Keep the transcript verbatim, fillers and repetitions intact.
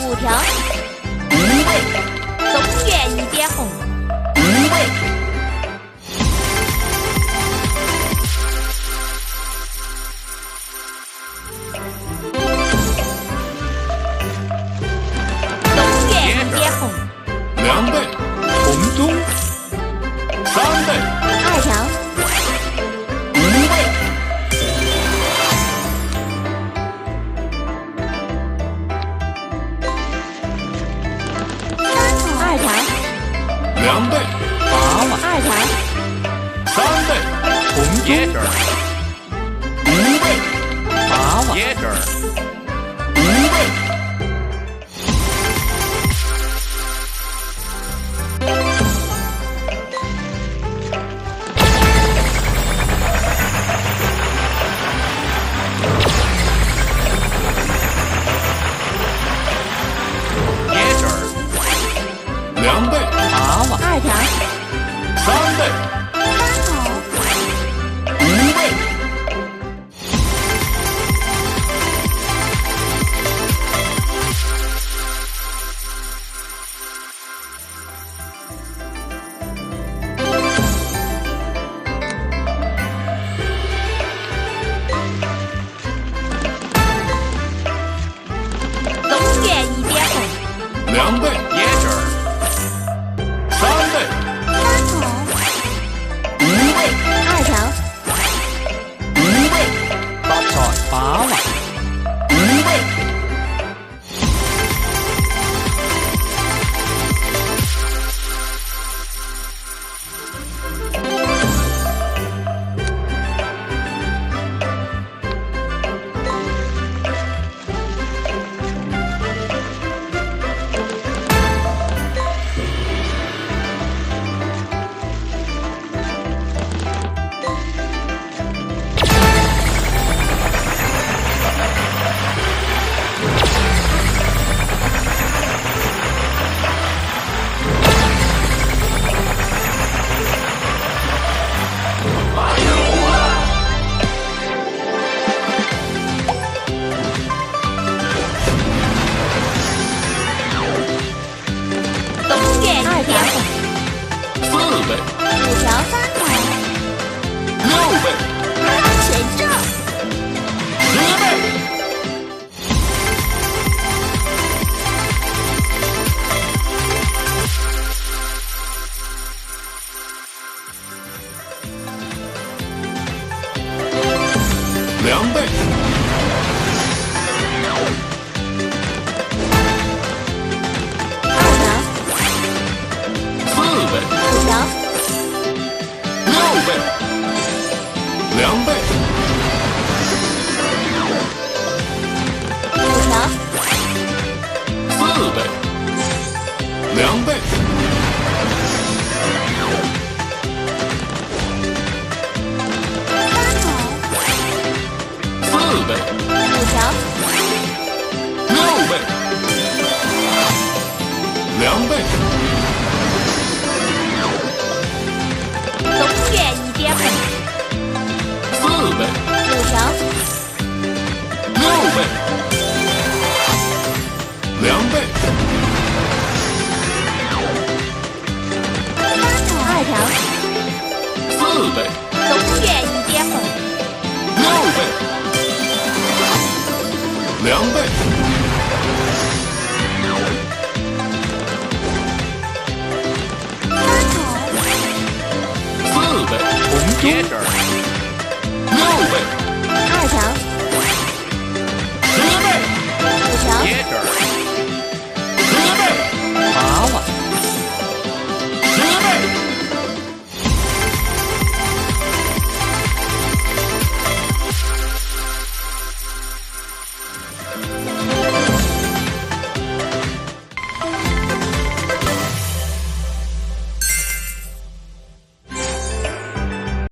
五条。五倍。东岳一点红。五倍。东岳一点红。两倍。红中。三倍。二条。五倍。 二条。两倍。八万。二条。三倍。红中。五倍。八万。五倍。 两倍。二条。三倍。五倍。 东岳一点红。两倍。三倍。三条。五倍。二条。五倍。八万。五倍。 东岳一点红。四倍。五条。三条。六倍。八条。全中。十倍。 两倍。二条。四倍。五条。六倍。两倍。五条。四倍。 两倍。四倍。五条。六倍。两倍。东岳一点红。四倍。五条。 六倍。两倍。二条。四倍。东岳一点红。六倍。两倍。四倍。红中。六倍。二条。